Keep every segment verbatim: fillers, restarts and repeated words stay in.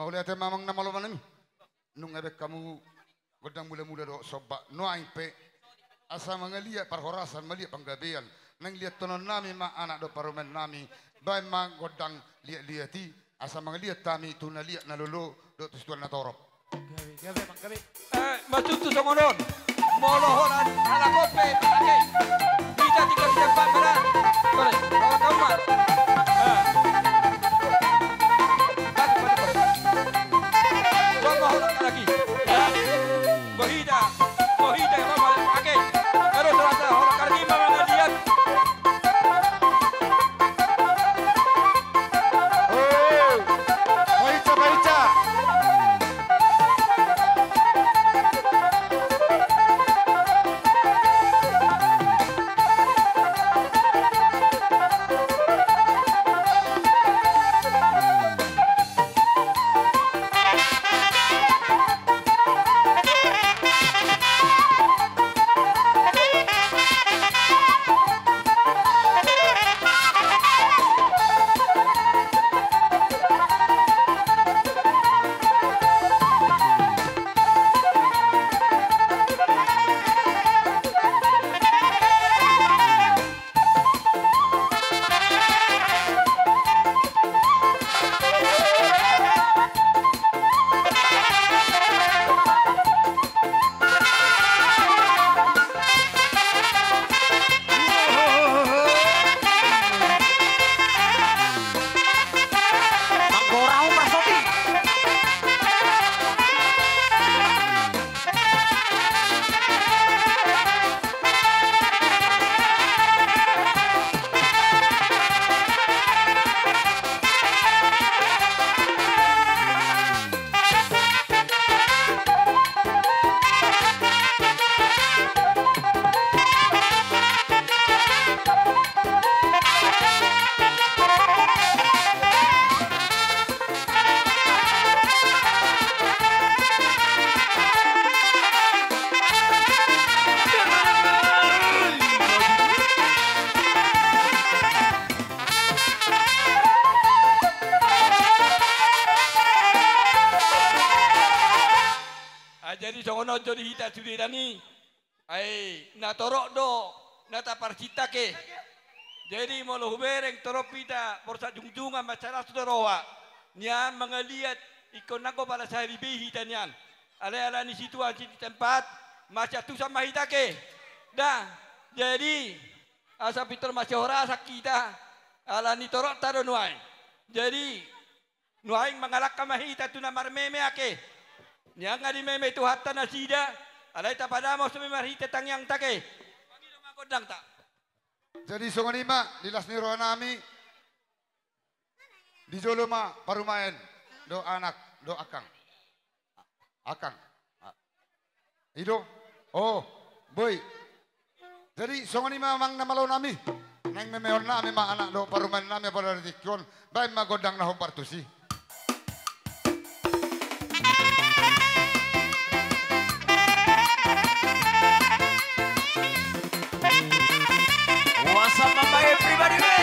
Mauliate ma amang na malo nami. Nunga baen hamu gondang mula-mula dohot somba nuaeng pe. Asa mangaliat parhorasan, mangaliat panggabean. Naeng liathononnami ma anak dohot parumaennami. Baen ma gondang liat-liat i. Asa mangaliat hami tu na liat na lolo dohot tu situan na torop. Gabe, gabe, amang, gabe. Eh, matutu songon on. Molo holan halak on pe, ake. Hita tinggal di tempat mana? Boleh, bawa kau, Mak. Eh. Batuk, batuk, batuk. Bawa holan lagi. Ya. Bohita, bohita, bawa, ake. Terus rasa holan lagi, bawa lagi, ya. Ah, jadi songon on jo di hita sude dani. Ai, na torop do na taparsinta ake. Jadi molo hubereng torop hita borsak jungjungan mansai las do roha nian mangaliat ingkon nanggo pala sahali be hita nian. Alai ala ni situasi di tempat, masiantusan ma hita ake. Da, jadi asa pintor masihorasan hita ala ni toropta do nuaeng. Jadi nuaeng mangalangka ma hita tu na marmeme ake. Nian nga dimeme Tuhanta nasida, alai tapadamos ma marhite tangiangta ake. Mangido ma gondangta. Jadi songon i ma di las ni rohanami. Di jolo ma parumaen dohot anak dohot angkang. Angkang. I do. Oh, boi. Jadi songon i ma amang na malo nami. Naeng memehon nami ma anak dohot parumaen nami apala di tingki on. Baen ma gondang na hombar tusi. What's up, my everybody, man?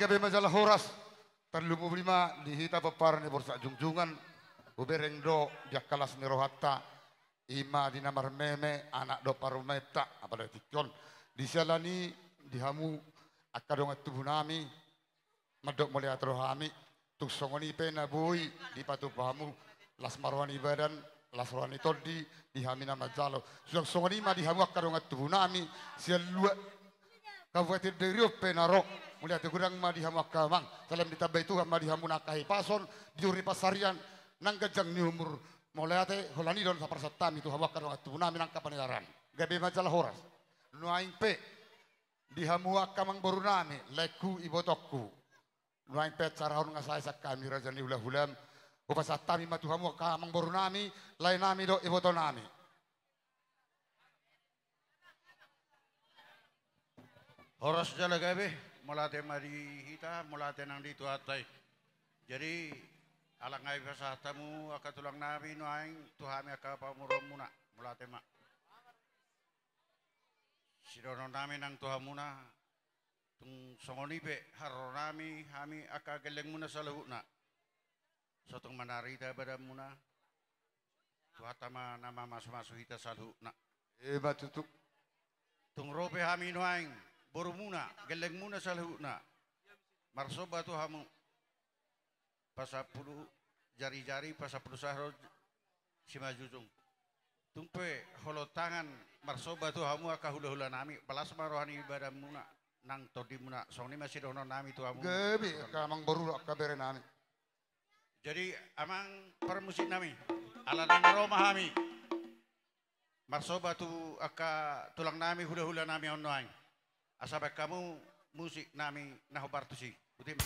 Gabe ma jala horas. Tarlumobi ma di hita pomparan ni Borsak Jungjungan. Hubereng do di angka las ni rohanta, i ma di na marmeme, anak dohot parumaenta, apalagi tingki on. Di siala ni i, di hamu angka dongan tubunami, mandok mauliate do hami. Tung songon i pe na boi dipatupa hamu las ma roha ni badan, las roha ni tondi di hami na manjalo. Suang songon i ma di hamu angka dongan tubunami sian luat Kabupaten Dairi on pe na ro. Mauliate godang ma di hamu angka amang. Salam ditambai Tuhan ma di hamu na angka hipason, di uri pansarian, nang ganjang ni umur. Mauliate, holan i do na saparsaut hami tu hamu angka dongan tubunami na angka panearan. Gabe ma jala horas. Nuaeng pe di hamu angka amangborunami, laengku, ibotongku. Nuaeng pe acara on nga sae sian hami raja ni hulahulam. Hupasahat hami ma tu hamu angka amangborunami, laenami dohot ibotonami. Horas jala gabe, mauliate ma di hita, mauliate nang di Tuhanta i. Jadi, ala nga dipasahat hamu angka tulangnami nuaeng tu hami angka pamoruonmuna, mauliate ma. Sidohononnami nang tu hamuna, tung songon i pe haroro nami hami angka gellengmuna saluhutna. So tung manarita badanmuna, Tuhanta ma na mamasumasu hita saluhutna. Emma tutu. Tung ro pe hami nuaeng, borumuna, gellengmuna saluhutna, marsomba tu hamu. Pasampulu jarijari, pasampulu sahro simanjujung. Tung pe holong tangan marsomba tu hamu angka hulahulanami, las ma roha ni badanmuna nang tondimuna, songon i ma sidohononnami tu hamu. Gabe, angka amangboru, angka berenami. Jadi, amang parmusiknami, ala naeng ro ma hami marsomba tu angka tulangnami, hulahulanami on nuaeng. Asa baen hamu musiknami na hombar tusi. Boti ma.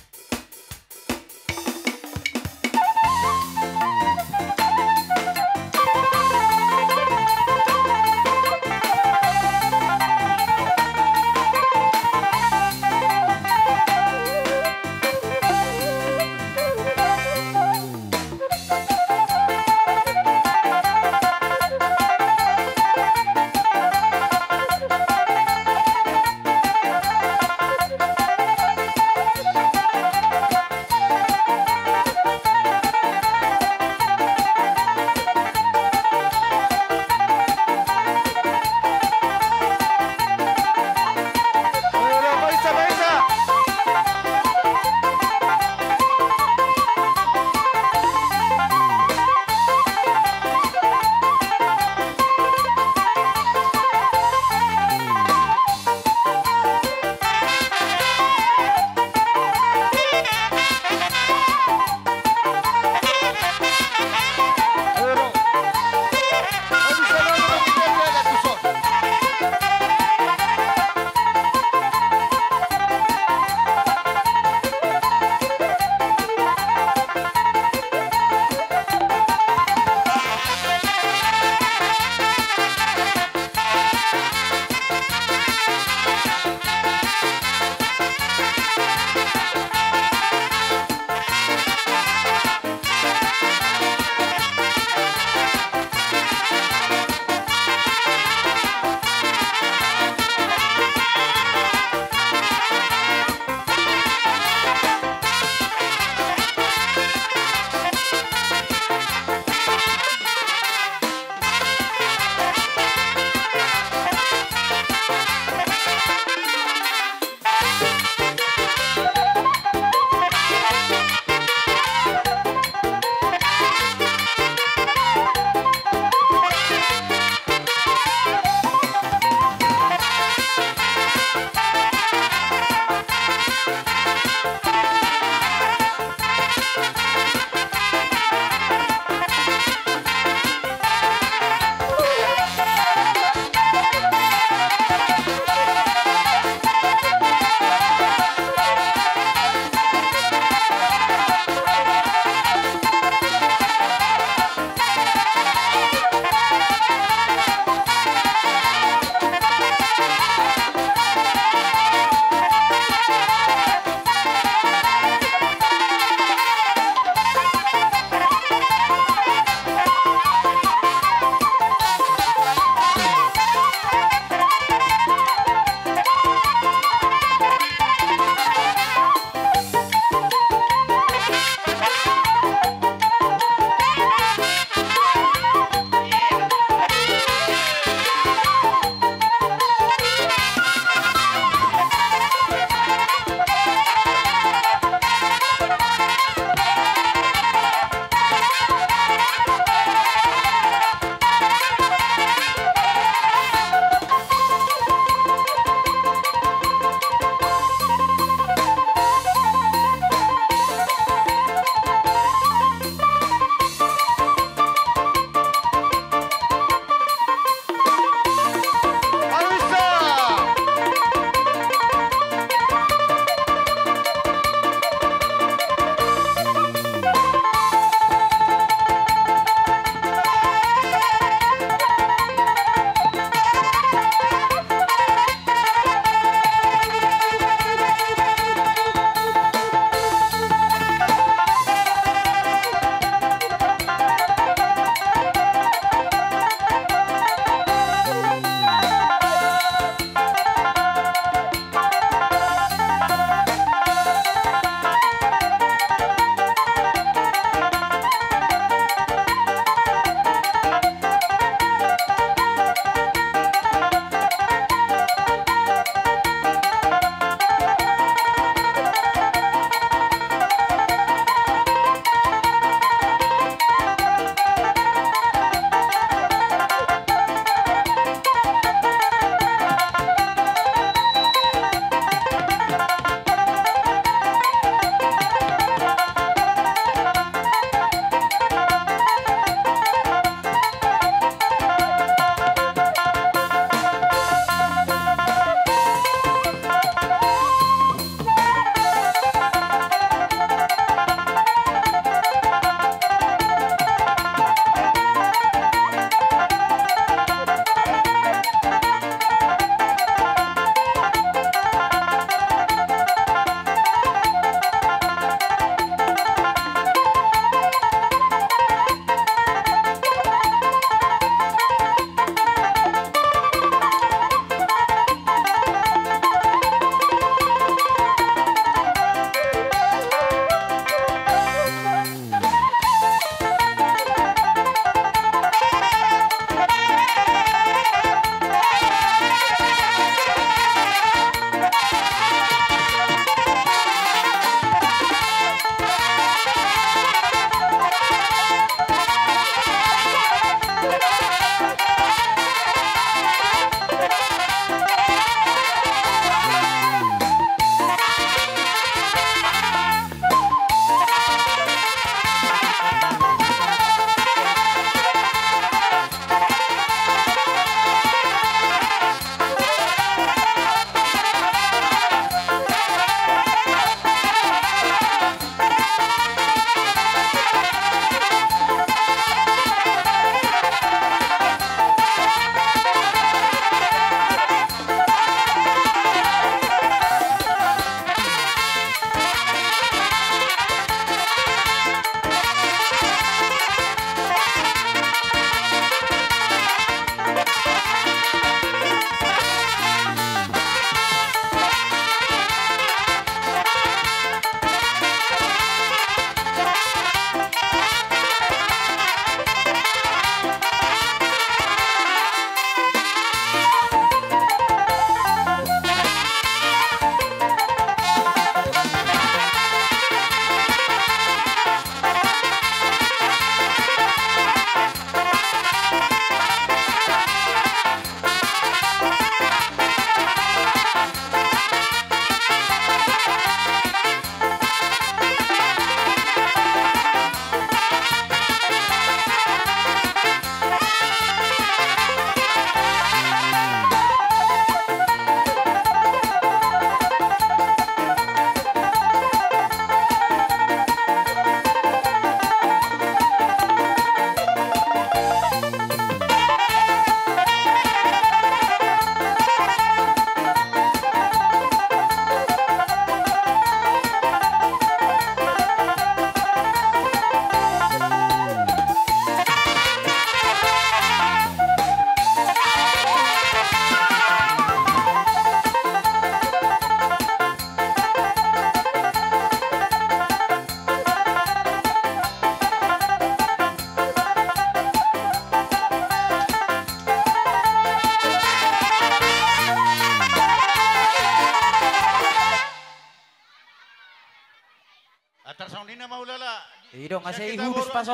Songon i nama ulala. I do, nga sai hudus pas